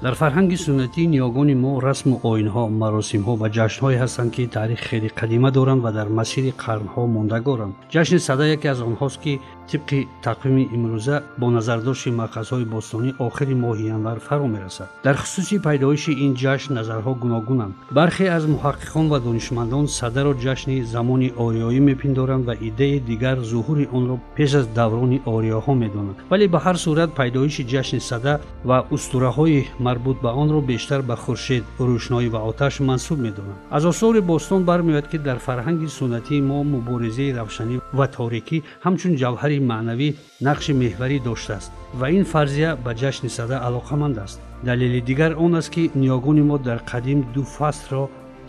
Дар фарҳанги суннатии ниёгони мо расму оинҳо, маросимҳо ва ҷашнҳое ҳастанд, ки таърихи хеле қадима доранд ва дар масири қарнҳо мондагоранд. Ҷашни Сада яке аз онҳост, ки тибқи тақвими имрӯза бо назардошти марказҳои бостонӣ охири моҳи январ фаро мерасад. Дар хусуси пайдоиши ин ҷашн назарҳо гуногунанд. Бархе аз муҳаққиқон ва донишмандон Садаро ҷашни замони ориёӣ мепиндоранд ва иддаи дигар зуҳури онро пеш аз даврони ориёҳо медонанд. Вале ба ҳар сурат пайдоиши ҷашни Сада ва устураҳои марбут ба онро бештар ба хуршед, рӯшноӣ ва оташ мансуб медонанд. Аз осори бостон бармеояд, ки дар фарҳанги суннатии мо муборизаи равшанӣ ва торикӣ ҳамчун ҷавҳари маънавӣ нақши меҳварӣ доштааст ва ин фарзия ба ҷашни Сада алоқаманд аст. Далели дигар он аст, ки ниёгони мо дар қадим ду фаслро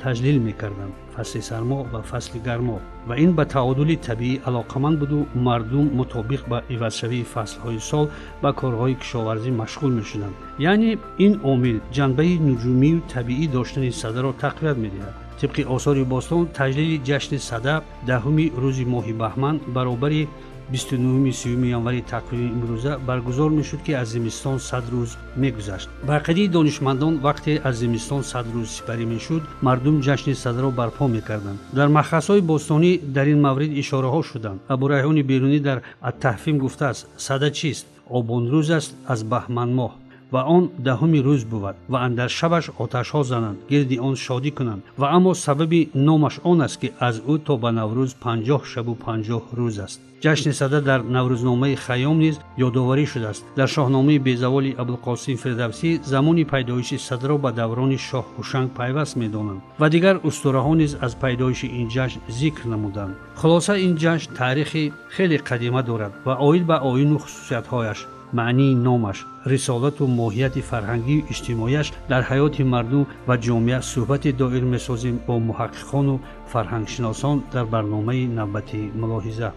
таҷлил мекарданд: фасли сармо ва фасли гармо, ва ин ба таодули табиӣ алоқаманд буду мардум мутобиқ ба ивазшавии фаслҳои сол ба корҳои кишоварзӣ машғул мешуданд. Яъне ин омил ҷанбаи нуҷумию табиӣ доштани Садаро тақвият медиҳад. Тибқи осори бостон таҷлили ҷашни Сада 10-уми рӯзи моҳи баҳман баробари 29-30 январи тақвими имрӯза баргузор мешуд, ки аз зимистон 100 рӯз мегузашт. Ба ақидаи донишмандон вақте аз зимистон 100 рӯз сипарӣ мешуд, мардум ҷашни Садаро барпо мекарданд. Дар махасҳои бостонӣ дар ин маврид ишораҳо шуданд. Абурайҳони Берунӣ дар Аттаҳфим гуфтааст: Сада чист? Обонрӯз аст аз баҳманмоҳ ва он 10-уми рӯз бувад ва андар шабаш оташҳо зананд, гирди он шодӣ кунанд. Ва аммо сабаби номаш он аст, ки аз ӯ то ба Наврӯз 50 шабу 50 рӯз аст. Ҷашни Сада дар Наврӯзномаи Хайём низ ёдоварӣ шудааст. Дар шоҳномаи безаволи Абулқосим Фирдавсӣ замони пайдоиши Садаро ба даврони шоҳ Ҳушанг пайваст медонанд ва дигар устураҳо низ аз пайдоиши ин ҷашн зикр намуданд. Хулоса, ин ҷашн таърихи хеле қадима дорад ва оид ба оину хусусиятҳояш, маънии номаш, рисолату моҳияти фарҳангию иҷтимоияш дар ҳаёти мардум ва ҷомеа суҳбати доир месозем бо муҳаққиқону фарҳангшиносон дар барномаи навбатии Мулоҳиза.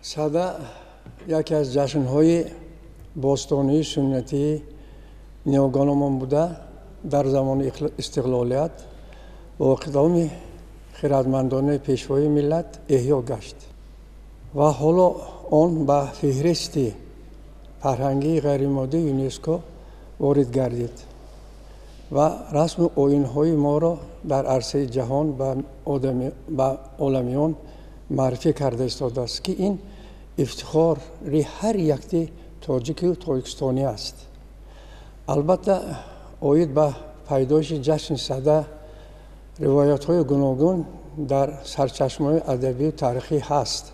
Сада яке аз ҷашнҳои бостонии суннатии ниёгонамон буда, дар замони истиқлолият бо иқдоми хирадмандонаи пешвои миллат эҳё гашт ва ҳоло он ба феҳристи фарҳангии ғайримоддии ЮНЕСКО ворид гардид ва расму оинҳои моро дар арсаи ҷаҳон ба оламиён муаррифӣ карда истодааст, ки ин ифтихори ҳар якти тоҷику тоҷикистонӣ аст. Албатта, оид ба пайдоиши ҷашни Сада ривоятҳои гуногун дар сарчашмаҳои адабию таърихӣ ҳаст.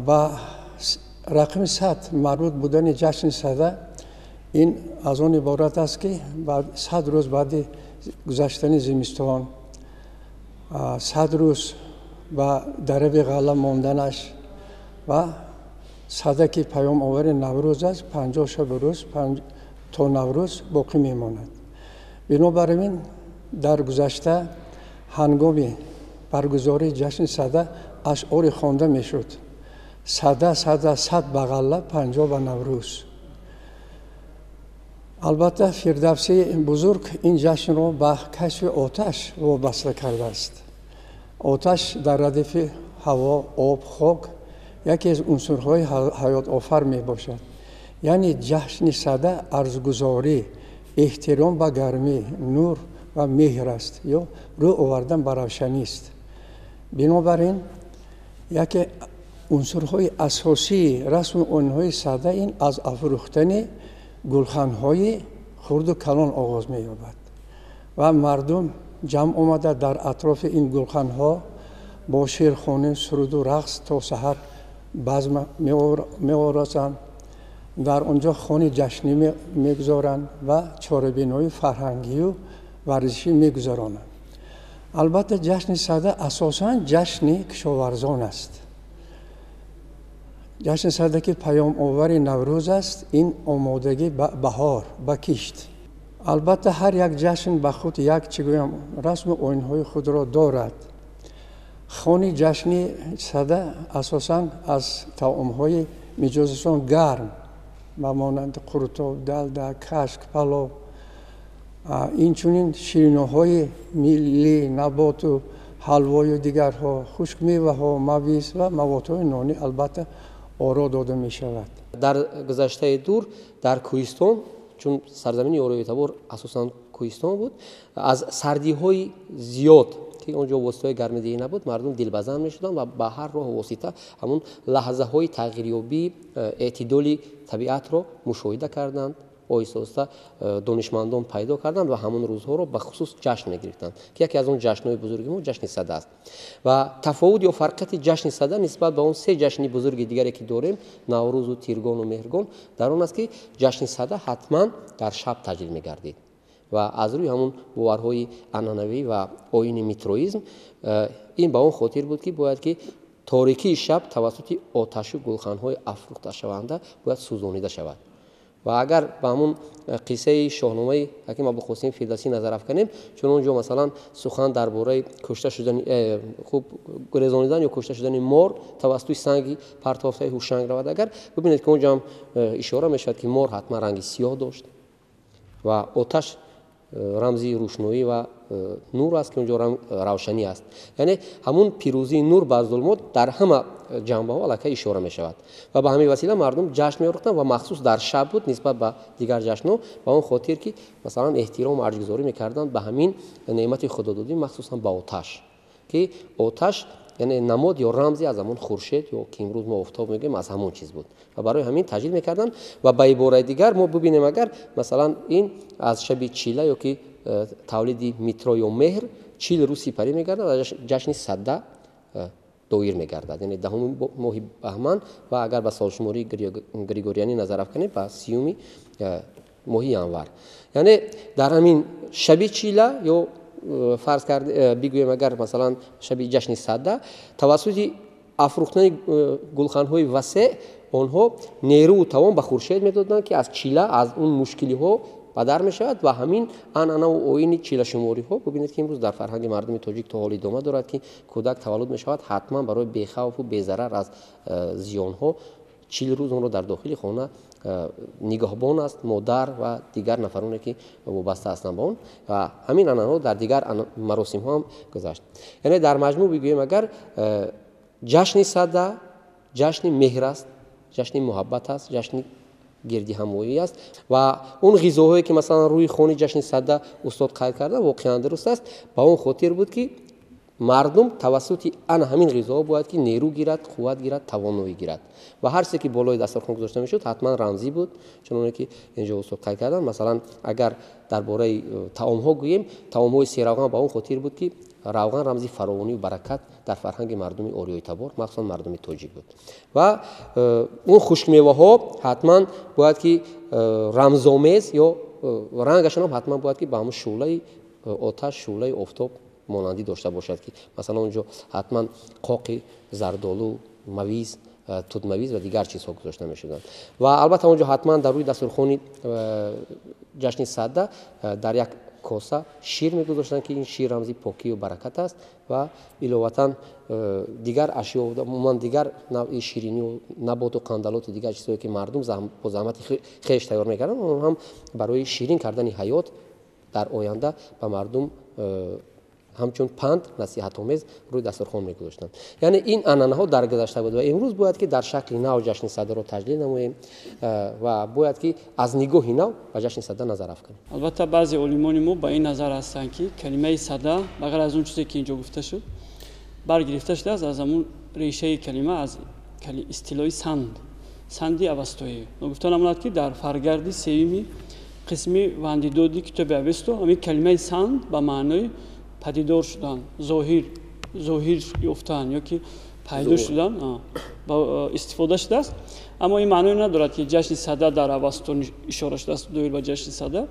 Ба рақами 100 марбут будани ҷашни Сада ин аз он иборат аст, ки 100 рӯз баъди гузаштани зимистон, 100 рӯз ба дарави ғалла монданаш ва Сада, ки паёмовари Наврӯз аст, 50 шабу рӯз то Наврӯз боқӣ мемонад. Бинобар ин дар гузашта ҳангоми баргузории ҷашни Сада ашъоре хонда мешуд: Сада, сада, 100 ба ғалла, 50 ба Наврӯз. Албатта, Фирдавсии бузург ин ҷашнро ба кашфи оташ вобаста кардааст. Оташ дар радифи ҳаво, об, хок яке аз унсурҳои ҳаётофар мебошад. Яъне ҷашни Сада арзгузорӣ, эҳтиром ба гармӣ, нур ва меҳр аст ё рӯ овардан ба равшанист. Бинобар ин яке унсурҳои асосии расму оинҳои Сада ин аз афрӯхтани гулханҳои хурду калон оғоз меёбад ва мардум ҷамъ омада дар атрофи ин гулханҳо бо шеърхонӣ, суруду рақс то саҳар базм меорозанд. Дар онҷо хони ҷашнӣ мегузоранд ва чорабинои фарҳангию варзишӣ мегузаронанд. Албатта, ҷашни Сада асосан ҷашни кишоварзон аст. Ҷашни Сада, ки паёмовари Наврӯз аст, ин омодагӣ ба баҳор, ба кишт. Албатта, ҳар як ҷашн ба худ як, чӣ гӯям, расму оинҳои худро дорад. Хони ҷашни Сада асосан аз таомҳои миҷозашон гарм ба монанди қурутоб, далда, кашк, палов, инчунин шириноҳои миллӣ, наботу ҳалвою дигарҳо, хушкмеваҳо, мавиз ва маводҳои нонӣ албатта оро дода мешавад. Дар гузаштаи дур дар кӯҳистон, чун сарзамини ориёитабор асосан кӯҳистон буд, аз сардиҳои зиёд ки он ҷо воситаҳои гармидиҳӣ набуд, мардум дилбазан мешуданд ва ба ҳар роҳу восита ҳамун лаҳзаҳои тағйирёбии эътидоли табиатро мушоҳида карданд, оҳиста оҳиста донишмандон пайдо карданд ва ҳамон рӯзҳоро ба хусус ҷашн мегирифтанд, ки яке аз он ҷашнҳои бузурги мо ҷашни Сада аст. Ва тафовут ё фарқияти ҷашни Сада нисбат ба он се ҷашни бузурги дигаре ки дорем, Наврӯзу Тиргону Меҳргон, дар он аст, ки ҷашни Сада ҳатман дар шаб таҷлил мегардид ва аз рӯи ҳамон боварҳои анъанавӣ ва оини митроизм ин ба он хотир буд, ки бояд ки торикии шаб тавассути оташу гулханҳои афрӯхташаванда бояд сӯзонида шавад. Ва агар ба ҳамун қиссаи шоҳномаи ҳаким Абуқосим Фирдавсӣ назар афканем, чун он ҷо масалан сухан дар бораи кушта шудани, хуб гурезонидан ё кушта шудани мор тавассути санги партофтаи ҳушанг равад, агар бибинед, ки он ҷо ҳам ишора мешавад, ки мор ҳатман ранги сиёҳ дошт ва оташ рамзи рӯшноӣ ва нур аст, ки он ҷо равшанӣ аст. Яъне ҳамун пирӯзии нур бар зулмот дар ҳама ҷанбаҳо аллакай ишора мешавад ва ба ҳамин васила мардум ҷашн меорохтанд ва махсус дар шаб буд нисбат ба дигар ҷашнҳо, ба он хотир ки масалан эҳтирому арҷгузорӣ мекарданд ба ҳамин неъмати худододӣ, махсусан ба оташ, ки оташ яъне намод ё рамзе аз ҳамон хуршед ё ки имрӯз мо офтоб мегӯем, аз ҳамон чиз буд ва барои ҳамин таҷлил мекарданд. Ва ба ибораи дигар мо бибинем, агар масалан ин аз шаби чила ё ки тавлиди Митро ё Меҳр 40 рӯз сипарӣ мегардад ва ҷашни Сада доир мегардад, яъне 10-уми моҳи баҳман ва агар ба солшумории григорианӣ назар афканем, ба 30-уми моҳи январ. Яъне дар ҳамин шаби чила ё фарз кард бигӯем, агар масалан шаби ҷашни Сада тавассути афрӯхтани гулханҳои васеъ онҳо нерӯву тавон ба хуршед медоданд, ки аз чила, аз он мушкилиҳо бадар мешавад. Ва ҳамин анъанаву оини чилашумориҳо бибинед, ки имрӯз дар фарҳанги мардуми тоҷик то ҳол идома дорад, ки кӯдак таваллуд мешавад, ҳатман барои бехавфу безарар аз зиёнҳо 40 рӯз онро дар дохили хона нигаҳбон аст модар ва дигар нафароне, ки вобаста ҳастанд ба он. Ва ҳамин анъанаҳо дар дигар маросимҳо ҳам гузашт. Яъне дар маҷмӯъ бигӯем, агар ҷашни Сада ҷашни меҳр аст, ҷашни муҳаббат аст, ҷашни гирдиҳамоӣ аст ва он ғизоҳое, ки масалан рӯи хони ҷашни Сада устод қайд карда, воқеан дуруст аст, ба он хотир буд, ки мардум тавассути ана ҳамин ғизоҳо бояд ки нерӯ гирад, қувват гирад, тавоноӣ гирад. Ва ҳар чизе ки болои дастархон гузошта мешуд, ҳатман рамзӣ буд, чуноне ки инҷо устод қайд карданд. Масалан, агар дар бораи таомҳо гӯем, таомҳои серавған ба он хотир буд, ки равған рамзи фаровонию баракат дар фарҳанги мардуми ориёитабор, махсусан мардуми тоҷик буд. Ва он хушкмеваҳо ҳатман бояд ки рамзомез ё рангашон ҳам ҳатман бояд ки ба ҳамон шӯълаи оташ, шӯълаи офтоб монандӣ дошта бошад, ки масалан он ҷо ҳатман қоқи зардолу, мавиз, тутмавиз ва дигар чизҳо гузошта мешуданд. Ва албатта он ҷо ҳатман дар рӯи дастурхони ҷашни Сада дар як коса шир мегузоштанд, ки ин шир рамзи покию баракат аст ва иловатан дигар ашё, умуман дигар навъи ширинию наботу қандалоту дигар чизҳое, ки мардум бо заҳмати хеш тайёр мекарданд, он ҳам барои ширин кардани ҳаёт дар оянда ба мардум ҳамчун панд насиҳатомез рӯи дастурхон мегузоштанд. Яъне ин анъанаҳо дар гузашта буд ва имрӯз бояд ки дар шакли нав ҷашни Садаро таҷлил намоем ва бояд ки аз нигоҳи нав ба ҷашни Сада назар афканем. Албатта, баъзе олимони мо ба ин назар ҳастанд, ки калимаи сада, ба ғайр аз он чизе ки инҷо гуфта шуд, баргирифта шудааст аз ҳамун решаи калима, аз истилоҳи санд, санди авастоӣ. Гуфта намонад, ки дар фаргарди сеюми қисми вандидоди китоби Авесто ҳамин калимаи санд ба маънои падидор шудан, зоҳир ёфтан ё ки пайдо шудан истифода шудааст. Аммо ин маъное надорад, ки ҷашни Сада дар Авасто ишора шудааст доир ба ҷашни Сада.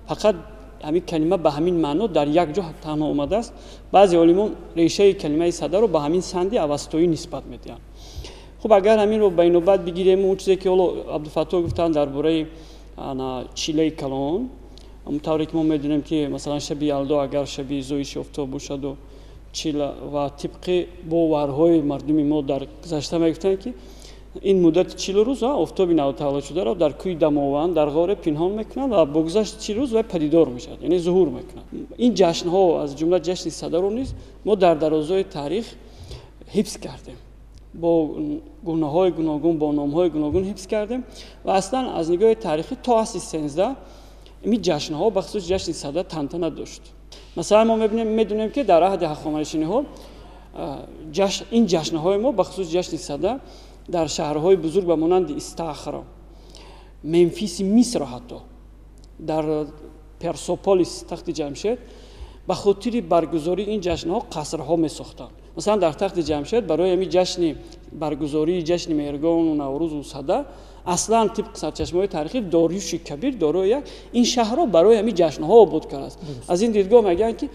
Фақат ҳамин калима ба ҳамин маъно дар як ҷо танҳо омадааст. Баъзе олимон решаи калимаи садаро ба ҳамин санди авастоӣ нисбат медиҳанд. Хуб, агар ҳаминро ба инобат бигирем, он чизе ки ҳоло Абдуфаттоҳ гуфтанд дар бораи чилаи калон, тавре ки мо медонем, ки масалан шаби Ялдо агар шаби зоиши офтоб бошаду чила, ва тибқи боварҳои мардуми мо дар гузашта мегуфтанд, ки Ин муддати 40 рӯз офтоби навтаваллудшударо дар кӯи Дамованд дар ғоре пинҳон мекунанд ва бо гузашти 40 рӯз вай падидор мешавад, яъне зуҳур мекунад. Ин ҷашнҳо аз ҷумла ҷашни Садаро низ мо дар дарозои таърих ҳифз кардем, бо гунаҳои гуногун, бо номҳои гуногун ҳифз кардем ва аслан аз нигоҳи таърихӣ то асри 13 ин ҷашнҳо, бахусус ҷашни Сада, тантана дошт. Масалан, мо мебинем, медонем, ки дар аҳди ҳахоманишиниҳо ин ҷашнҳои мо, бахусус ҷашни Сада, дар шаҳрҳои бузург ба монанди Истахр, Мемфиси Миср, ҳатто дар Персополис, тахти Ҷамшед, ба хотири баргузории ин ҷашнҳо қасрҳо месохтанд. Масалан, дар тахти Ҷамшед барои ҳамин ҷашни баргузории ҷашни Меҳргону Наврӯзу Сада, аслан тибқи сарчашмаҳои таърихӣ, Дориюши Кабир дорои як ин шаҳрро барои ҳамин ҷашнҳо обод кардааст. Аз ин дидгоҳ мегӯянд, ки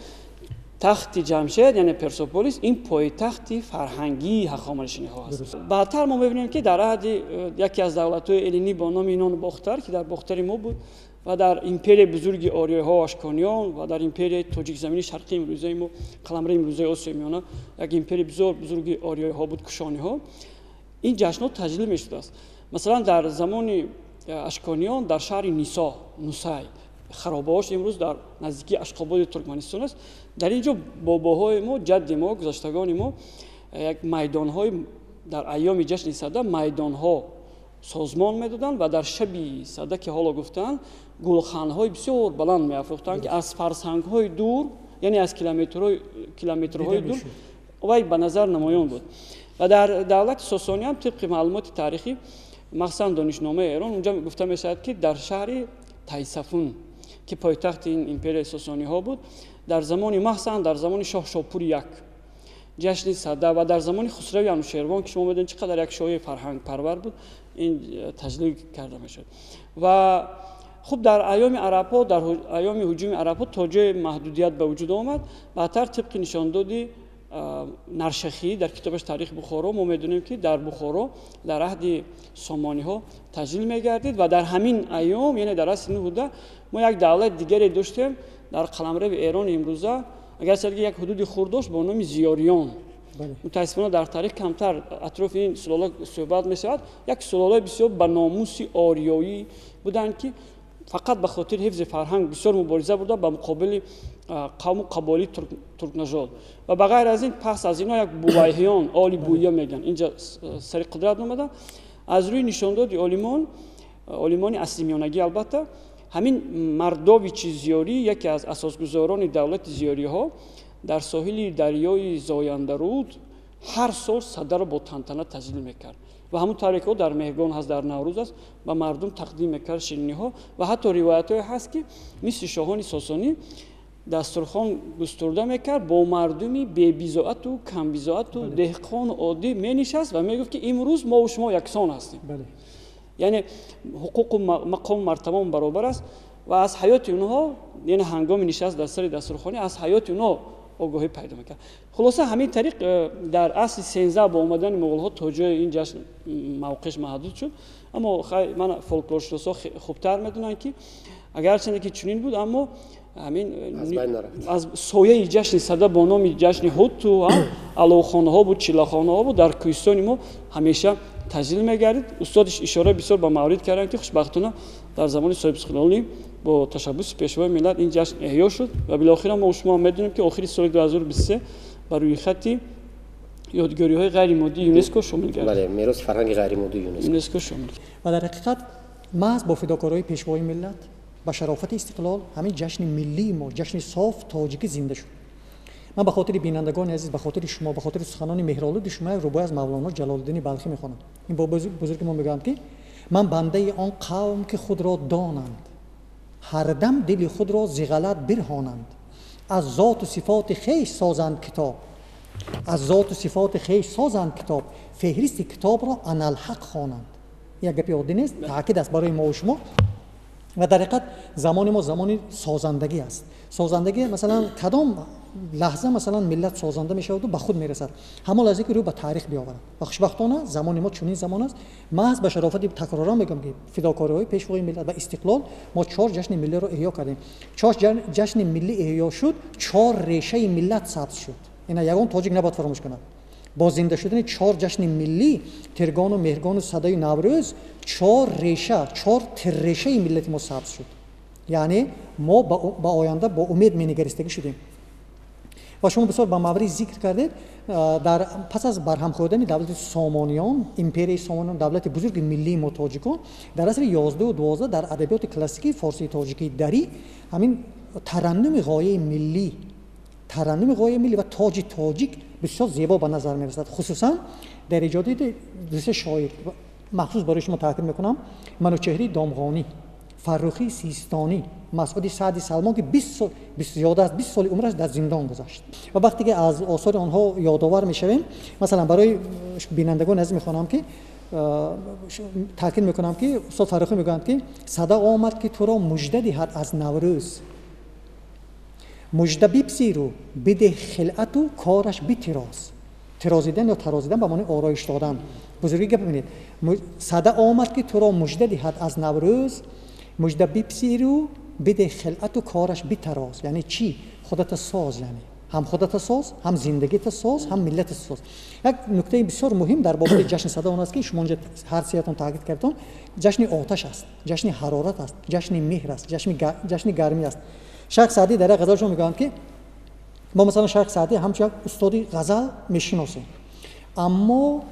тахти Ҷамшед, яъне Персополис, ин пойтахти фарҳангии ҳахоманишиниҳо аст. Баъдтар мо мебинем, ки дар аҳди яке аз давлатҳои эллинӣ бо номи Юнону Бохтар, ки дар Бохтари мо буд, ва дар империяи бузурги ориёиҳо Ашкониён, ва дар империяи тоҷикзамини шарқи имрӯзаи мо, қаламраи имрӯзаи Осиёи Миёна, як империяи бисёр бузурги ориёиҳо буд, кушониҳо, ин ҷашнҳо таҷлил мешудааст. Масалан, дар замони Ашкониён дар шаҳри Нисо, Нусай, харобаҳош имрӯз дар наздикии Ашқободи Туркманистон аст, дар ин ҷо бобоҳои мо, ҷадди мо, гузаштагони мо як майдонҳои дар айёми ҷашни Сада майдонҳо созмон медоданд ва дар шаби Сада, ки ҳоло гуфтанд, гулханҳои бисёр баланд меафрӯхтанд, ки аз фарсангҳои дур, яъне аз километрҳои дур вай ба назар намоён буд. Ва дар давлати Сосониям, тибқи маълумоти таърихӣ, махсусан Донишномаи Эрон, унҷа гуфта мешавад, ки дар шаҳри Тайсафун, ки пойтахти ин империяи Сосониҳо буд, дар замони, махсусан дар замони шоҳ Шопури як, ҷашни Сада ва дар замони Хусрави Анушервон, ки шумо медонед чӣ қадар як шоҳи фарҳангпарвар буд, ин таҷлил карда мешуд. Ва хуб, дар айёми арабҳо, дар айёми ҳуҷуми арабҳо то ҷои маҳдудият ба вуҷуд омад. Баъдтар тибқи нишондоди Наршахӣ дар китобаш Таърихи Бухоро мо медонем, ки дар Бухоро дар аҳди Сомониҳо таҷлил мегардид ва дар ҳамин айём, яъне дар асри 19, мо як давлати дигаре доштем дар қаламрави Эрони имрӯза, агарчи як ҳудуди хурд дошт, бо номи Зиёриён. Мутаассифона, дар таърих камтар атрофи ин сулола суҳбат мешавад. Як сулолаи бисёр ба номуси ориёӣ буданд, ки фақат ба хотири ҳифзи фарҳанг бисёр мубориза бурда ба муқобили қавму қабоили туркнажод. Ва ба ғайр аз ин, пас аз инҳо як бувайҳиён, оли буя мегӯянд, инҷа сари қудрат омаданд. Аз рӯи нишондоди олимон, олимони асри миёнагӣ албатта, ҳамин Мардовичи Зиёрӣ, яке аз асосгузорони давлати Зиёриҳо, дар соҳили дарёи Зояндаруд ҳар сол Садаро бо тантана таҷлил мекард ва ҳамун тавре ки дар Меҳргон ҳаст, дар Наврӯз аст, ба мардум тақдим мекард шириниҳо. Ва ҳатто ривоятҳое ҳаст, ки мисли шоҳони Сосонӣ дастурхон густурда мекард, бо мардуми бебизоату камбизоату деҳқону оддӣ менишаст ва мегуфт, ки имрӯз мову шумо яксон ҳастем, яъне ҳуқуқу мақому мартабаон баробар аст. Ва аз ҳаёти онҳо, яъне ҳангоми нишаст дар сари дастурхонӣ, аз ҳаёти онҳо огоҳӣ пайдо мекард. Хулоса, ҳамин тариқ дар асри 13 бо омадани муғулҳо то ҷои ин ҷашн мавқеаш маҳдуд шуд. Аммо ман фолклоршиносҳо хубтар медонанд, ки агарчанде ки чунин буд, аммо ҳамин аз сояи ҷашни Сада бо номи ҷашни Ҳутту аловхонаҳо буд, чиллахонаҳо буд, дар кӯҳистони мо ҳамеша таҷлил мегардид. Устод ишора бисёр ба маврид карданд, ки хушбахтона дар замони соҳибистиқлолӣ бо ташаббуси Пешвои миллат ин ҷашн эҳё шуд ва билохира мо шумо медонем, ки охири соли 2023 ба рӯйхати ёдгориҳои ғайримоддии ЮНЕСКО шомил гардид. Бале, мероси фарҳанги ғайримоддии ЮНЕСКО шомил. Ва дар ҳақиқат маҳз бо фидокориҳои Пешвои миллат ба шарофати истиқлол ҳамин ҷашни миллии мо, ҷашни соф тоҷикӣ, зинда шуд. Ман ба хотири бинандагони азиз, ба хотири шумо, ба хотири суханони меҳролуди шумо як рубоӣ аз Мавлоно Ҷалолиддини Балхӣ мехонам. Ин бузурги мо мегӯянд, ки ман бандаи он қавм, ки худро донанд, ҳардам дили худро зи ғалат бирҳонанд, аз зоту сифоти хеш созанд китоб, аз зоту сифоти хеш созанд китоб, феҳристи китобро аналҳақ хонанд. Як гапи оддӣ нест, таъкид аст барои мову шумо. Ва дар ҳақиқат замони мо замони созандагӣ аст. Созандагӣ, масалан, кадом лаҳза, масалан, миллат созанда мешаваду ба худ мерасад? Ҳамон лаҳзе ки рӯ ба таърих биёварад. Ва хушбахтона замони мо чунин замон аст. Маҳз ба шарофати, такроран мегӯям, ки фидокориҳои Пешвои миллат ва истиқлол мо чор ҷашни миллиро эҳё кардем. Чор ҷашни миллӣ эҳё шуд, чор решаи миллат сабз шуд. Ина ягон тоҷик набояд фаромӯш кунад. Бо зинда шудани чор ҷашни миллӣ, Тиргону Меҳргону Садаю Наврӯз, чор реша, чор тиррешаи миллати мо сабз шуд. Яъне мо ба оянда бо умед менигаристагӣ шудем. Ва шумо бисёр ба маврид зикр кардед, дар пас аз барҳам хӯрдани давлати Сомониён, империяи Сомониён, давлати бузурги миллии мо тоҷикон, дар асри 11-12 дар адабиёти классикии форсии тоҷикии дарӣ ҳамин тараннуми ғояи миллӣ, тараннуми ғояи миллӣ ва тоҷи тоҷик бисёр зебо ба назар мерасад, хусусан дар эҷодиёти дусе шоир. Махсус барои шумо таъкид мекунам: Манучеҳри Домғонӣ, Фаррухии Систонӣ, Масъуди Саъди Салмон, ки 20 сол, зиёда аз 20 соли умраш дар зиндон гузашт. Ва вақте ки аз осори онҳо ёдовар мешавем, масалан барои бинандагони азиз мехонам ки таъкид мекунам ки устод Фаррухӣ мегӯянд ки сада омад ки туро мужда диҳад аз Наврӯз, мужда бипзиру бидеҳ хилъату кораш битироз. Тирозидан ё тарозидан ба маънои ороиш додан. Бузургӣ гап бибинед, сада омад ки туро мужда диҳад аз Наврӯз, мужда бипзиру бидеҳ хилъату кораш битароз. Яъне чӣ? Худата соз, яъне ҳам худата соз, ҳам зиндагита соз, ҳам миллата соз. Як нуктаи бисёр муҳим дар бобати ҷашни сада он аст ки шумо онҷа ҳар сеятон таъкид кардтон, ҷашни оташ аст, ҷашни ҳарорат аст, ҷашни меҳр аст, ҷашни гармӣ аст. Шайх Саъдӣ дар як ғазалшон мегӯянд ки мо масалан Шайх Саъдӣ ҳамчун як устоди ғазал мешиносем, аммо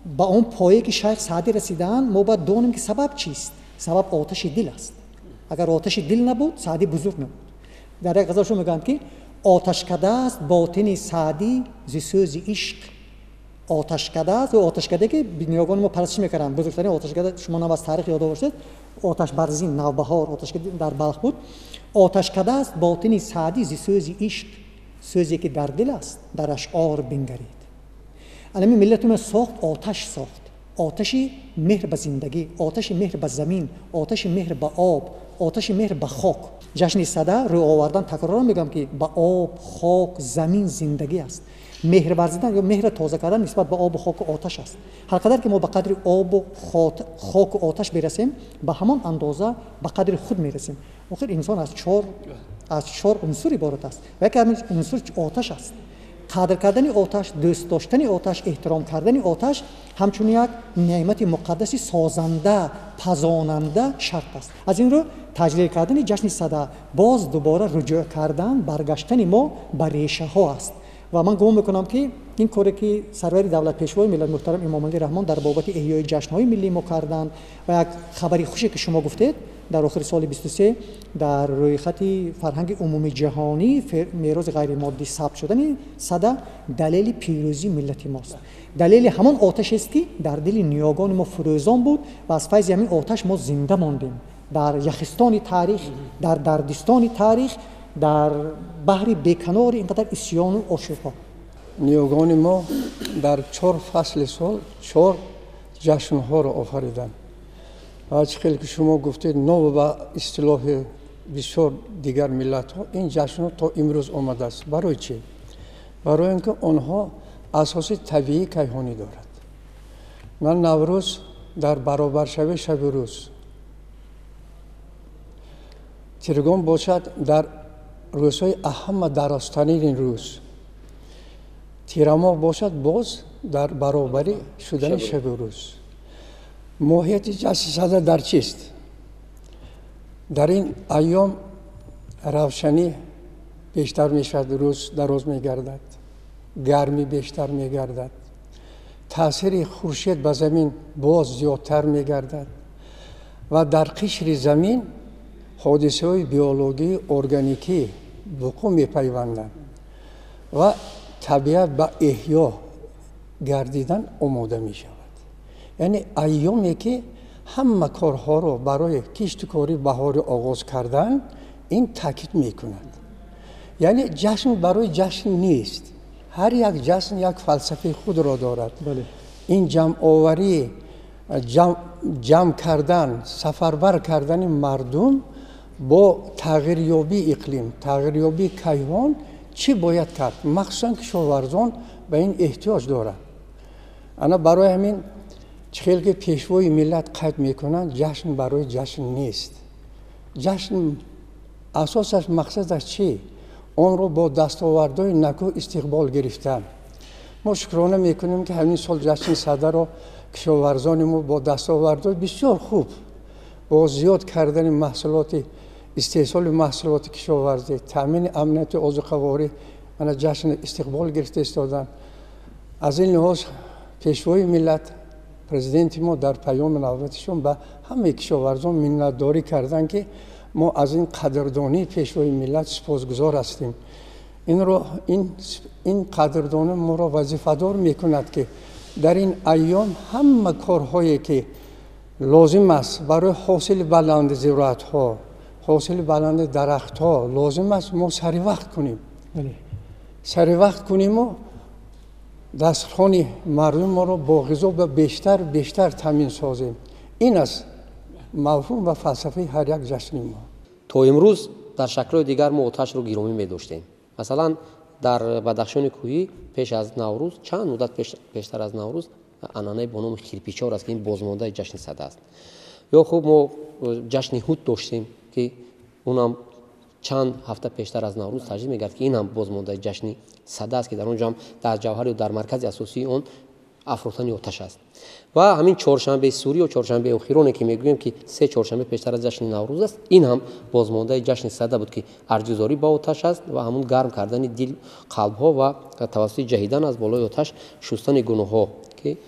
ба он пояе ки Шайх Саъдӣ расидаанд, мо бояд донем ки сабаб чист. Сабаб оташи дил аст. Агар оташи дил набуд, Саъдӣ бузург набуд. Дар як ғазалшон мегӯянд ки оташкада аст ботини Саъдӣ зи сӯзи ишқ. Оташкада аст, оташкада ки ниёгони мо парастиш мекарданд. Бузургтарин оташкада шумо нам аз таърих ёдовар бошед, оташбарзин, Навбаҳор, оташкада дар Балх буд. Оташкада аст ботини Саъдӣ зи сӯзи ишқ, сӯзе ки дар дил аст, дар ашъор бингарид. Алами миллати мо сохт, оташ сохт. Оташи меҳр ба зиндагӣ, оташи меҳр ба замин, оташи меҳр ба об, оташи меҳр ба хок. Ҷашни сада рӯ овардан, такроран мегӯям ки ба об, хок, замин, зиндагӣ аст. Меҳр варзидан ё меҳрро тоза кардан нисбат ба обу хоку оташ аст. Ҳар қадар ки мо ба қадри обу хоку оташ мерасем, ба ҳамон андоза ба қадри худ мерасем. Охир инсон аз чор унсур иборат аст ва яке аз унсур оташ аст. Қадр кардани оташ, дӯст доштани оташ, эҳтиром кардани оташ ҳамчун як неъмати муқаддаси созанда, пазонанда шарт аст. Аз ин рӯ таҷлил кардани ҷашни сада боз дубора руҷӯъ кардан, баргаштани мо ба решаҳо аст. Ва ман гумон мекунам ки ин коре ки сарвари давлат, пешвои миллат муҳтарам Эмомалӣ Раҳмон дар бобати эҳёи ҷашнҳои миллии мо карданд ва як хабари хуше ки шумо гуфтед, дар охири соли 23 дар рӯйхати фарҳанги умумиҷаҳонӣ мероси ғайримоддӣ сабт шудани сада далели пирӯзии миллати мост. Далели ҳамон оташест ки дар дили ниёгони мо фурӯзон буд ва аз файзи ҳамин оташ мо зинда мондем. Дар яхистони таърих, дар дардистони таърих, дар баҳри беканори ин қадар исёну ошӯбҳо. Ниёгони мо дар чор фасли сол чор ҷашнҳоро офариданд. Ва чӣ хеле ки шумо гуфтед, нов ба истилоҳи бисёр дигар миллатҳо ин ҷашнҳо то имрӯз омадааст. Барои чӣ? Барои ин ки онҳо асоси табиии кайҳонӣ дорад. Ман Наврӯз дар баробаршавии шаби рӯз, Тиргон бошад дар рӯзҳои аҳама дарозтарини рӯз, тирамоҳ бошад боз дар баробарӣ шудани шаби рӯз. Моҳияти ҷашни сада дар чист? Дар ин айём равшанӣ бештар мешавад, рӯз дароз мегардад, гармӣ бештар мегардад, таъсири хуршед ба замин боз зиёдтар мегардад ва дар қишри замин ҳодисаҳои биологии органикӣ вуқӯъ мепайванданд ва табиат ба эҳё гардидан омода мешавад. Яъне айёме ки ҳама корҳоро барои киштукорӣ баҳорӣ оғоз кардан, ин таъкид мекунад. Яъне ҷашн барои ҷашн нест. Ҳар як ҷашн як фалсафаи худро дорад. Ин ҷамъоварӣ, ҷамъ кардан, сафарбар кардани мардум бо тағйирёбии иқлим, тағйирёбии кайҳон чӣ бояд кард? Махсусан кишоварзон ба ин эҳтиёҷ доранд. Ана барои ҳамин чӣ хел ки пешвои миллат қайд мекунанд, ҷашн барои ҷашн нест. Ҷашн асосаш, мақсадаш чӣ? Онро бо дастовардҳои накӯ истиқбол гирифтан, Мо шукрона мекунем, ки ҳамин сол ҷашни Садаро кишоварзони мо бо дастовардҳои бисёр хуб, бо зиёд кардани маҳсулоти истеҳсоли маҳсулоти кишоварзӣ, таъмини амнияти озуқаворӣ мана ҷашн истиқбол гирифта истоданд. Аз ин лиҳоз Пешвои миллат, Президенти мо дар паёми навбатишон ба ҳамаи кишоварзон миннатдорӣ карданд, ки мо аз ин қадрдонии Пешвои миллат сипосгузор ҳастем. Ин қадрдонӣ моро вазифадор мекунад, ки дар ин айём ҳама корҳое, ки лозим аст барои ҳосили баланди зироатҳо, ҳосили баланди дарахтҳо лозим аст, мо саривақт кунем, саривақт куниму дастархони мардумро бо ғизо бештар бештар таъмин созем. Ин аст мафҳум ва фалсафаи ҳар як ҷашни мо. То имрӯз дар шаклҳои дигар мо оташро гиромӣ медоштем. Масалан, дар Бадахшони кӯҳӣ пеш аз Наврӯз, чанд муддат пештар аз Наврӯз, анъанаи бо номи Хирпичор аст, ки ин бозмондаи ҷашни Сада аст. Ё хуб, мо ҷашни Ҳут доштем, ки унам чанд ҳафта пештар аз Наврӯз таҷлил мегард, ки ин ҳам бозмондаи ҷашни Сада аст, ки дар он ҷо ҳам дар ҷавҳар ё дар маркази асосии он афрӯхтани оташ аст. Ва ҳамин чоршанбеи сурӣ ё чоршанбеи охироне, ки мегӯем, ки се чоршанбе пештар аз ҷашни Наврӯз аст, ин ҳам бозмондаи ҷашни Сада буд, ки арҷгузорӣ ба оташ аст ва ҳамун гарм кардани дил, қалбҳо ва тавассути ҷаҳидан аз болои оташ шустани гуноҳҳо, ки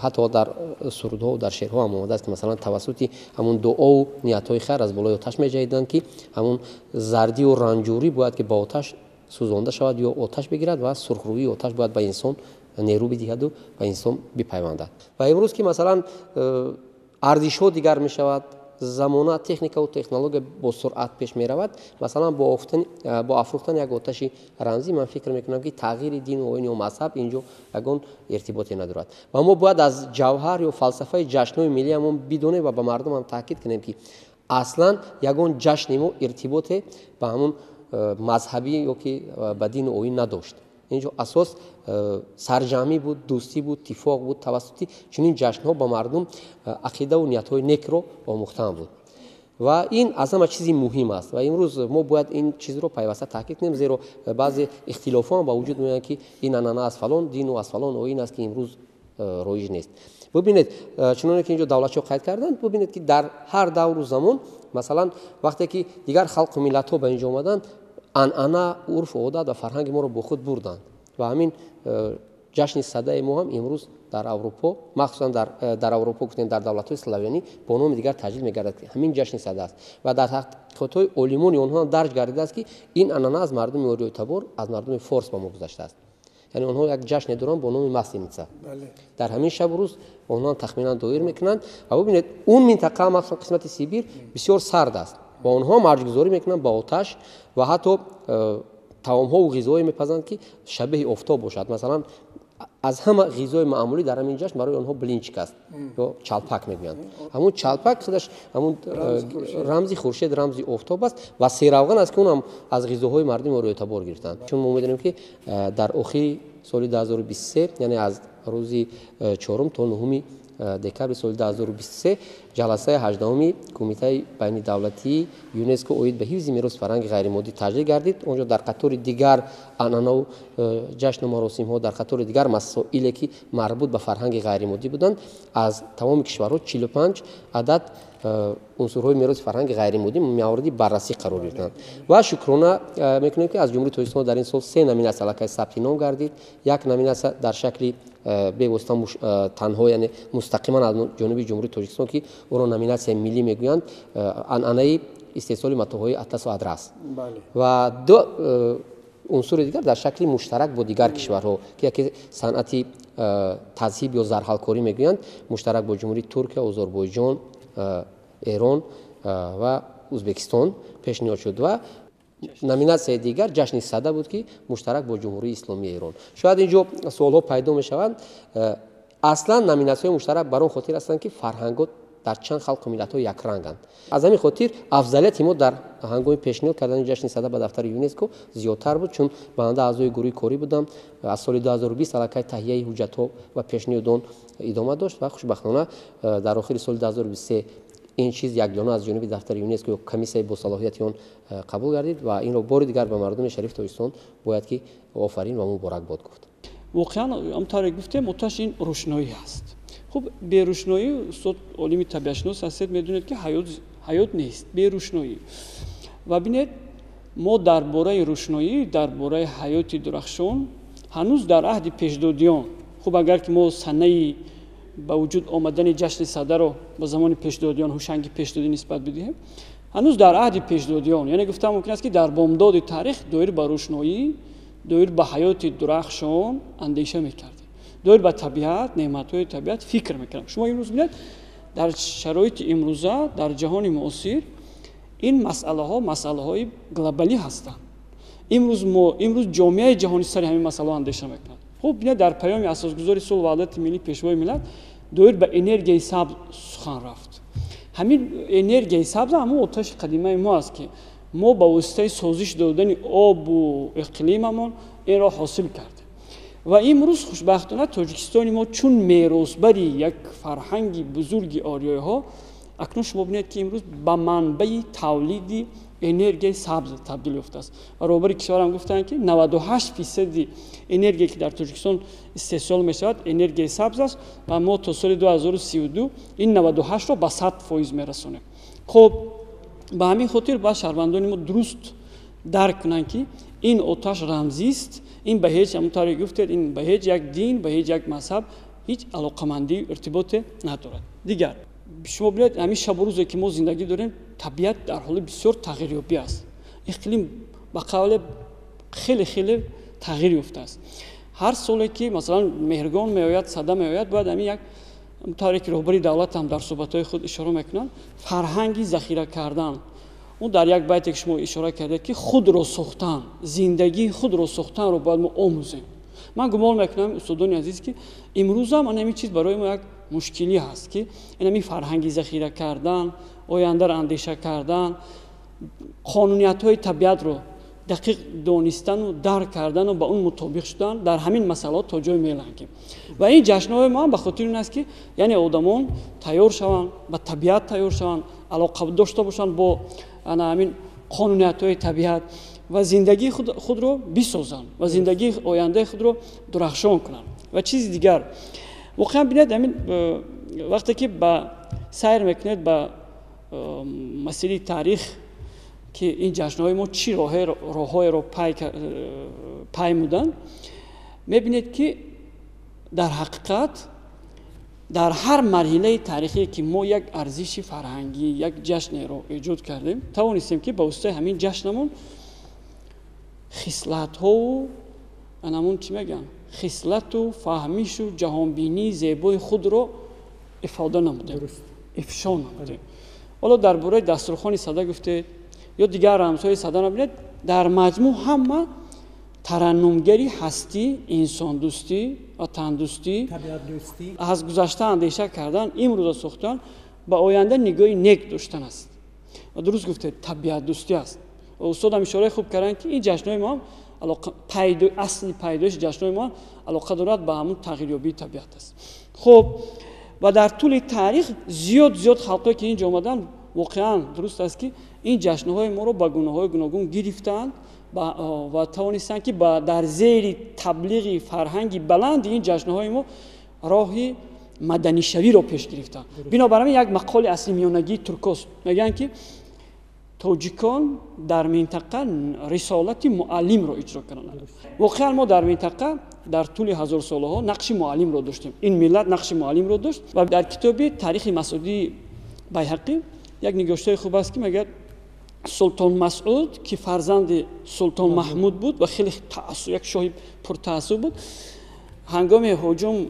ҳатто дар сурудҳо, дар шеърҳо ҳам омадааст, ки масалан тавассути ҳамун дуову ниятҳои хайр аз болои оташ меҷаҳиданд, ки ҳамун зардию ранҷурӣ бояд ки ба оташ сӯзонда шавад ё оташ бигирад ва сурхрӯии оташ бояд ба инсон нерӯ бидиҳаду ба инсон бипайвандад. Ва имрӯз ки масалан арзишҳо дигар мешавад, замона, техникаву технология бо суръат пеш меравад, масалан бо афрӯхтани як оташи рамзӣ ман фикр мекунам, ки тағйири дину оин ё мазҳаб инҷо ягон иртиботе надорад. Ва мо бояд аз ҷавҳар ё фалсафаи ҷашнҳои миллиамон бидонем ва ба мардум ҳам таъкид кунем, ки аслан ягон ҷашни мо иртиботе ба ҳамун мазҳабӣ ё ки ба дину оин надошт. Инҷо асос сарҷамъӣ буд, дӯстӣ буд, тифоқ буд. Тавассути чунин ҷашнҳо ба мардум ақидаву ниятҳои некро омӯхтан буд. Ва ин аз ҳама чизи муҳим аст. Ва имрӯз мо бояд ин чизро пайваста таъкид кунем, зеро баъзе ихтилофҳо ҳам ба вуҷуд меоянд, ки ин анъана аз фалон дину аз фалон оин аст, ки имрӯз роиҷ нест. Бубинед, чуноне ки инҷо давлатшоҳ қайд карданд, бубинед, ки дар ҳар давру замон, масалан вақте ки дигар халқу миллатҳо ба инҷо омаданд, анъана, урфу одат ва фарҳанги моро бо худ бурданд. Ва ҳамин ҷашни Садаи мо ҳам имрӯз дар Аврупо, махсусан дар Аврупо гуфтем, дар давлатҳои славянӣ бо номи дигар таҷлил мегардад, ки ҳамин ҷашни Сада аст. Ва дар таҳқиқотҳои олимони онҳо ҳам дарҷ гардидааст, ки ин анъана аз мардуми ориёитабор, аз мардуми форс ба мо гузаштааст. Яъне онҳо як ҷашне доранд бо номи Масленица. Дар ҳамин шабу рӯз онҳо тахминан доир мекунанд. Ва бубинед, он минтақа, махсусан қисмати Сибир, бисёр сард аст ва онҳо марҷгузорӣ мекунанд ба оташ ва ҳатто таомҳову ғизоҳое мепазанд, ки шабеҳи офтоб бошад. Масалан, аз ҳама ғизои маъмулӣ дар ҳамин ҷашн барои онҳо блинчик аст ё чалпак мегӯянд. Ҳамун чалпак худаш ҳамун рамзи хуршед, рамзи офтоб аст ва серавған аст, ки он ҳам аз ғизоҳои мардуми ориёитабор гирифтанд. Чун мо медонем, ки дар охири соли 2023, яъне аз рӯзи 4 то 9 декабри соли 2023, ҷаласаи 18-уми Кумитаи байнидавлатии ЮНЕСКО оид ба ҳифзи мероси фарҳанги ғайримоддӣ таҷлил гардид. Он ҷо дар қатори дигар анъанаву ҷашну маросимҳо, дар қатори дигар масоиле, ки марбут ба фарҳанги ғайримоддӣ буданд, аз тамоми кишварҳо 45 адад унсурҳои мероси фарҳанги ғайримоддӣ мавриди баррасӣ қарор гирифтанд. Ва шукрона мекунем, ки аз Ҷумҳурии Тоҷикистон дар ин сол се номинатсия аллакай сабти ном гардид. Як номинатсия дар шакли бевосита, танҳо, яъне мустақиман аз ҷониби Ҷумҳурии Тоҷикистон, ки ӯро номинатсияи миллӣ мегӯянд, анъанаи истеҳсоли матоъҳои атласу адрас, ва ду унсури дигар дар шакли муштарак бо дигар кишварҳо, ки яке санъати тазҳиб ё зарҳалкорӣ мегӯянд, муштарак бо Ҷумҳурии Туркия, Озарбойҷон, Эрон ва Ӯзбекистон пешниҳод шуд, ва номинатсияи дигар ҷашни Сада буд, ки муштарак бо Ҷумҳурии Исломии Эрон. Шояд ин ҷо суолҳо пайдо мешаванд. Аслан номинатсияҳои муштарак бар он хотир ҳастанд, ки фарҳангҳо дар чанд халқу миллатҳо якранганд. Аз ҳамин хотир афзалияти мо дар ҳангоми пешниҳод кардани ҷашни Сада ба дафтари ЮНЕСКО зиёдтар буд, чун банда аъзои гурӯҳи корӣ будам. Аз соли 2020 аллакай таҳияи ҳуҷҷатҳо ва пешниҳоди он идома дошт ва хушбахтона дар охири соли 2023 ин чиз якҷона аз ҷониби дафтари ЮНЕСКО ё комиссияи босалоҳияти он қабул гардид. Ва инро бори дигар ба мардуми шарифи Тоҷикистон бояд ки офарин ва муборакбод гуфт. Воқеан ҳамтавре гуфтем, оташ ин рӯшноӣ ҳаст. Хуб, берӯшноӣ, устод олими табиатшинос ҳастед, медонед ки ҳаёт нест берӯшноӣ. Ва бинед, мо дар бораи рӯшноӣ, дар бораи ҳаёти дурахшон ҳанӯз дар аҳди пешдодиён. Хуб, агар ки мо санаи ба вуҷуд омадани ҷашни Садаро ба замони пешдодиён, Ҳушанги Пешдодӣ нисбат бидиҳем, ҳанӯз дар аҳди пешдодиён, яъне гуфтан мумкин аст ки дар бомдоди таърих доир ба рӯшноӣ, доир ба ҳаёти дурахшон андеша мекардем, доир ба табиат, неъматҳои табиат фикр мекардем. Шумо имрӯз бинед, дар шароити имрӯза, дар ҷаҳони муосир ин масъалаҳо масъалаҳои глобалӣ ҳастанд. Имрӯз ҷомеаи ҷаҳонӣ сари ҳамин масъалаҳо андеша мекунад. Хуб, бинед, дар паёми асосгузори сулҳу ваҳдати миллӣ, Пешвои миллат, доир ба энергияи сабз сухан рафт. Ҳамин энергияи сабз ҳамон оташи қадимаи мо аст, ки мо ба воситаи созиш додани обу иқлимамон инро ҳосил кардем. Ва имрӯз хушбахтона Тоҷикистони мо чун меросбари як фарҳанги бузурги ориёиҳо, акнун шумо бинед ки имрӯз ба манбаи тавлиди энергияи сабз табдил ёфтааст. Ва роҳбари кишварам гуфтанд, ки 98% энергия, ки дар Тоҷикистон истеҳсол мешавад, энергияи сабз аст ва мо то соли 2032 ин 98-ро ба 100% мерасонем. Хуб, ба ҳамин хотир бояд шаҳрвандони мо дуруст дарк кунанд, ки ин оташ рамзист, ин ба ҳеҷ, ҳамон тавре гуфтед, ин ба ҳеҷ як дин, ба ҳеҷ як мазҳаб ҳеҷ алоқамандию иртиботе надорад. Дигар шумо бинед, ҳамин шабу рӯзе ки мо зиндагӣ дорем, табиат дар ҳоли бисёр тағйирёбӣ аст. Иқлим ба қавле хеле хеле тағйир ёфтааст. Ҳар соле ки масалан Меҳргон меояд, Сада меояд, бояд ҳамин як тавре ки роҳбари давлат ҳам дар суҳбатҳои худ ишора мекунанд, фарҳанги захира кардан. Ӯ дар як байте ки шумо ишора кардед, ки худро сохтан, зиндагии худро сохтанро бояд мо омӯзем. Ман гумон мекунам, устодони азиз, ки имрӯзам ҳамин чиз барои мо як мушкилӣ ҳаст, ки ҳамин фарҳанги захира кардан, ояндаро андеша кардан, қонуниятҳои табиатро дақиқ донистану дарк кардану ба он мутобиқ шудан дар ҳамин масъалаҳо то ҷой мелангем. Ва ин ҷашнҳои мо ҳам ба хотири ин аст, ки яъне одамон тайёр шаванд, ба табиат тайёр шаванд, алоқа дошта бошанд бо ҳамин қонуниятҳои табиат ва зиндагии худро бисозанд ва зиндагии ояндаи худро дурахшон кунанд. Ва чизи дигар, воқеан бинед, ҳамин вақте ки ба сайр мекунед ба масири таърих, ки ин ҷашнҳои мо чӣ роҳҳоеро паймуданд, мебинед, ки дар ҳақиқат дар ҳар марҳилаи таърихие ки мо як арзиши фарҳангӣ, як ҷашнеро эҷод кардем, тавонистем, ки ба воситаи ҳамин ҷашнамон хислатҳову анамон чӣ мегӯянд, хислату фаҳмишу ҷаҳонбинии зебои худро ифода намудем, ифшо намудем. Ҳоло дар бораи дастурхони Сада гуфтед ё дигар рамзҳои Сада набинед, дар маҷмӯъ ҳама тараннумгари ҳастӣ, инсондӯстӣ ва тандӯстӣ, аз гузашта андеша кардан, имрӯза сохтан, ба оянда нигоҳи нек доштан аст. Ва дуруст гуфтед, табиатдӯстӣ аст. Устодам ишораи хуб карданд, ки ин ҷашнҳои мо асли пайдоиши ҷашнҳои мо алоқа дорад ба ҳамун тағйирёбии табиат аст. Хуб, ва дар тӯли таърих зиёд зиёд халқҳое ки инҷо омаданд, воқеан дуруст аст, ки ин ҷашнҳои моро ба гунаҳои гуногун гирифтаанд ва тавонистанд, ки дар зери таблиғи фарҳанги баланди ин ҷашнҳои мо роҳи маданишавиро пеш гирифтанд. Бинобар ин як мақоли асли миёнагии туркост, мегӯянд, ки тоҷикон дар минтақа рисолати муаллимро иҷро карданд. Воқеан мо дар минтақа дар тӯли ҳазорсолаҳо нақши муаллимро доштем. Ин миллат нақши муаллимро дошт. Ва дар китоби таърихи Масъудии Байҳақӣ як нигоштаи хуб аст, ки мегӯяд, Султон Масъуд, ки фарзанди Султон Маҳмуд буд ва хеле як шоҳи пуртаассуб буд, ҳангоми ҳуҷум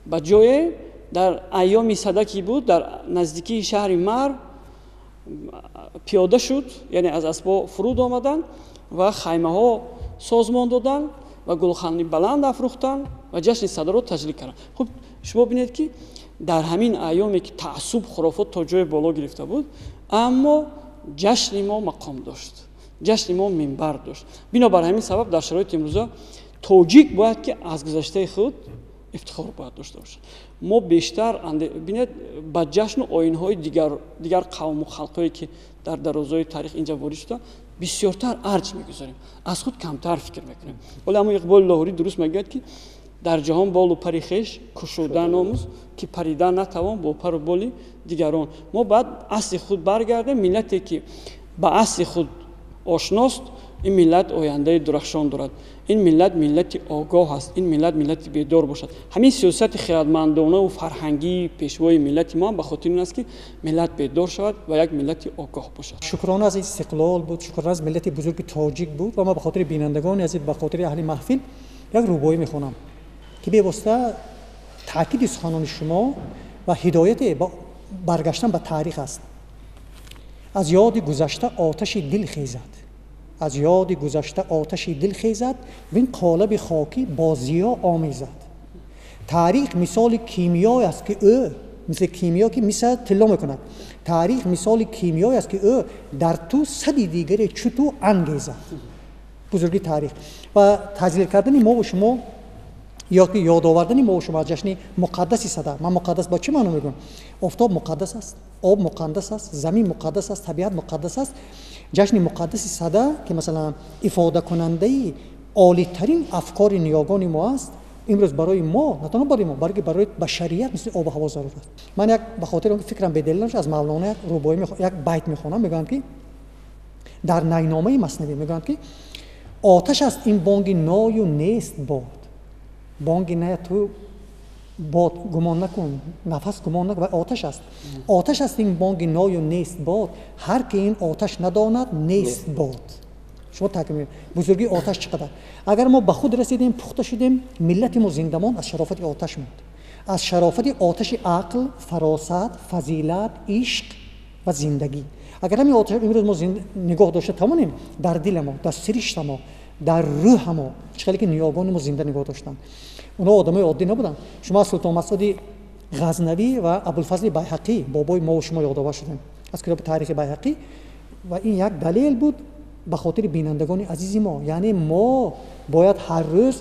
ба ҷое дар айёми Сада, ки буд, дар наздикии шаҳри Марв пиёда шуд, яъне аз асбо фуруд омаданд ва хаймаҳо созмон доданд ва гулхани баланд афрӯхтанд ва ҷашни Садаро таҷлил карданд. Хуб, шумо бинед, ки дар ҳамин айёме ки таассуб, хурофот то ҷое боло гирифта буд, аммо ҷашни мо мақом дошт, ҷашни мо минбар дошт. Бинобар ҳамин сабаб дар шароити имрӯза тоҷик бояд ки аз гузаштаи худ ифтихор бояд дошта бошад. Мо бештар бинед, ба ҷашну оинҳои дигар қавму халқҳое, ки дар дарозои таърих инҷа ворид шуда, бисёртар арҷ мегузорем, аз худ камтар фикр мекунем. Ҳоло ҳамон Иқболи Лоҳурӣ дуруст мегӯяд, ки Дар ҷаҳон болу пари хеш кушодан омӯз, ки паридан натавон бо пару боли дигарон. Мо бояд асли худ баргардем. Миллате ки ба асли худ ошност, ин миллат ояндаи дурахшон дорад. Ин миллат миллати огоҳ аст, ин миллат миллати бедор бошад. Ҳамин сиёсати хирадмандонаву фарҳангии пешвои миллати мо ба хотир ин аст, ки миллат бедор шавад ва як миллати огоҳ бошад. Шукрона аз истиқлол буд, шукрона аз миллати бузурги тоҷик буд. Ва ман ба хотири бинандагони азиз, ба хотири аҳли маҳфил як рубоӣ мехонам, ки бевосита таъкиди суханони шумо ва ҳидояте баргаштан ба таърих аст. Аз ёди гузашта оташи дил хезад, аз ёди гузашта оташи дил хезад, вин қолаби хокӣ бо зиё омезад. Таърих мисоли кимиёй аст, ки ӯ мисли кимиё, ки мисл тилло мекунад. Таърих мисоли кимиёй аст, ки ӯ дар ту сади дигаре чу ту ангезад. Бузурги таърих ва таҷлил кардани мо ва шумо ё ки ёдовардани мо ва шумо аз ҷашни муқаддаси Сада. Ман муқаддас ба чӣ маъно мегӯям? Офтоб муқаддас аст, об муқаддас аст, замин муқаддас аст, табиат муқаддас аст. Ҷашни муқаддаси Сада, ки масалан ифодакунандаи олитарин афкори ниёгони мо аст, имрӯз барои мо, на танҳо барои мо, балки барои башарият мисли обу ҳаво зарур аст. Ман як ба хотири он ки фикрам беделил нашуд, аз Мавлоно як рубоӣ, як байт мехонам. Мегӯянд, ки дар Найномаи Маснавӣ мегӯянд, ки оташ аст ин бонги ною нест бод. Бонги ная ту бод гумон накун, нафас гумон накун, ва оташ аст. Оташ аст ин бонги ною нест бод, ҳар ки ин оташ надонад, нест бод. Шумо таъкид мекунед бузургии оташ чӣ қадар. Агар мо ба худ расидем, пухта шудем, миллати мо зинда монд, аз шарофати оташ монд, аз шарофати оташи ақл, фаросат, фазилат, ишқ ва зиндагӣ. Агар ҳамин оташ имрӯз мо нигоҳ дошта тавонем дар дили мо, дар сиришта мо, дар рӯҳа мо, чӣ хеле ки ниёгони мо зинда нигоҳ доштанд. Онҳо одамои оддӣ набуданд. Шумо аз Султон Масуди Ғазнавӣ ва Абулфазли Байҳақӣ, бобои мо шумо, ёдовар шудем аз китоби таърихи Байҳақӣ. Ва ин як далел буд ба хотири бинандагони азизи мо. Яъне мо бояд ҳар рӯз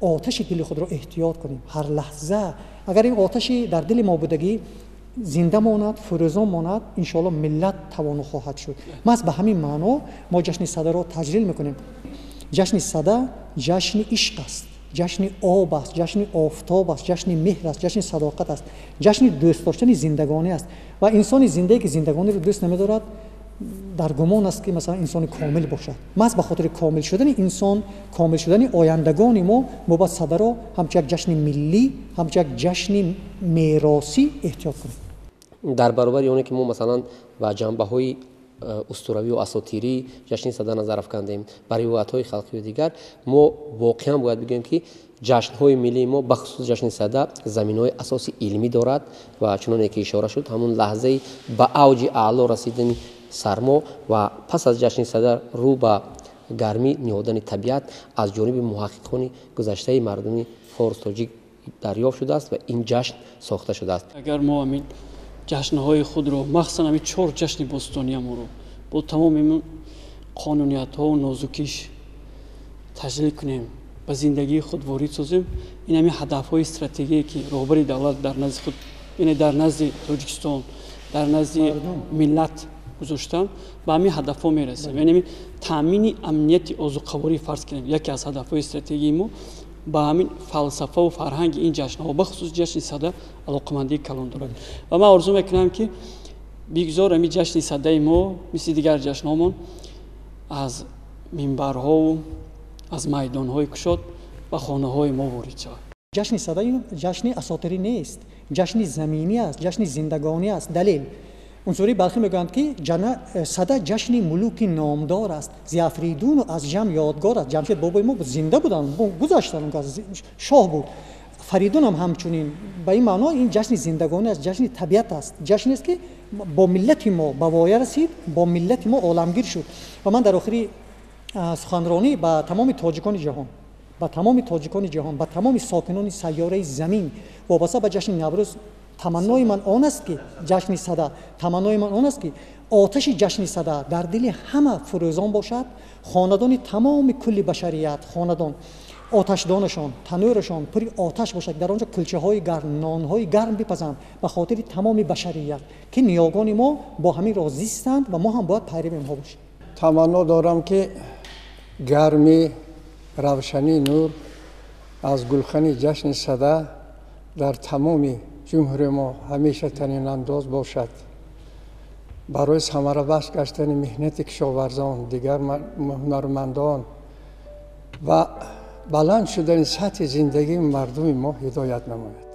оташи дили худро эҳтиёт кунем, ҳар лаҳза. Агар ин оташи дар дили мо будагӣ зинда монад, фурӯзон монад, иншоалло миллат тавоно хоҳад шуд. Маҳз ба ҳамин маъно мо ҷашни Садаро таҷлил мекунем. Ҷашни Сада ҷашни ишқ аст, ҷашни об аст, ҷашни офтоб аст, ҷашни меҳр аст, ҷашни садоқат аст, ҷашни дӯст доштани зиндагонӣ аст. Ва инсони зиндае, ки зиндагониро дӯст намедорад, дар гумон аст, ки масалан инсони комил бошад. Маҳз ба хотири комил шудани инсон, комил шудани ояндагони мо, мо бояд Садаро ҳамчун як ҷашни миллӣ, ҳамчун як ҷашни меросӣ эҳтиёт кунем. Дар баробари оне ки мо масалан ба ҷанбаҳои устуравию асотирии ҷашни Сада назар афкандем, ба ривоятҳои халқию дигар, мо воқеан бояд бигӯем, ки ҷашнҳои миллии мо, бахусус ҷашни Сада, заминаҳои асоси илмӣ дорад. Ва чуноне ки ишора шуд, ҳамун лаҳзаи ба авҷи аъло расидани сармо ва пас аз ҷашни Сада рӯ ба гармӣ ниҳодани табиат аз ҷониби муҳаққиқони гузаштаи мардуми форс тоҷик дарёфт шудааст ва ин ҷашн сохта шудааст. Агар мо ҳамин ҷашнҳои худро, махсусан ҳамин чор ҷашни бостониямонро бо тамоми қонуниятҳову нозукиш таҷлил кунем, ба зиндагии худ ворид созем, ин ҳамин ҳадафҳои стратегие, ки роҳбари давлат дар назди худ, яъне дар назди Тоҷикистон, дар назди миллат гузоштан, ба ҳамин ҳадафҳо мерасем. Яъне таъмини амнияти озуқаворӣ, фарз кунем, яке аз ҳадафҳои стратегии мо ба ҳамин фалсафаву фарҳанги ин ҷашнҳо, бахусус ҷашни Сада, алоқамандии калон дорад. Ва ман орзу мекунам, ки бигзор ҳамин ҷашни Садаи мо мисли дигар ҷашнҳомон аз минбарҳову аз майдонҳои кушод ба хонаҳои мо ворид шавад. Ҷашни Сада ҷашни асотирӣ нест, ҷашни заминӣ аст, ҷашни зиндагонӣ аст. Далел: унсури Балхӣ мегӯянд, ки Сада ҷашни мулуки номдор аст, зи Афридуну аз Ҷам ёдгор аст. Ҷамшед бобои мо зинда буданд, гузаштанд, шоҳ буд. Фаридунам ҳамчунин. Ба ин маъно ин ҷашни зиндагонӣ аст, ҷашни табиат аст, ҷашнест, ки бо миллати мо ба воя расид, бо миллати мо оламгир шуд. Ва ман дар охири суханронӣ ба тамоми тоҷикони ҷаҳон, ба тамоми тоҷикони ҷаҳон, ба тамоми сокинони сайёраи замин вобаста ба ҷашни Наврӯз таманнои ман он аст, ки ҷашни Сада, таманнои ман он аст, ки оташи ҷашни Сада дар дили ҳама фурӯзон бошад. Хонадони тамоми кулли башарият, хонадон оташдонашон, танӯрашон пури оташ бошад, дар он ҷо кулчаҳои гарм, нонҳои гарм бипазанд ба хотири тамоми башарият, ки ниёгони мо бо ҳамин роҳ зистанд ва мо ҳам бояд пайрави онҳо бошем. Таманно дорам, ки гармӣ, равшанӣ, нур Аз гулхани ҷашни Сада дар тамоми ҷумҳурии мо ҳамеша танинандоз бошад. Барои самарабахш гаштани меҳнати кишоварзон, дигар ҳунармандон ва баланд шудани сатҳи зиндагии мардуми мо ҳидоят намояд.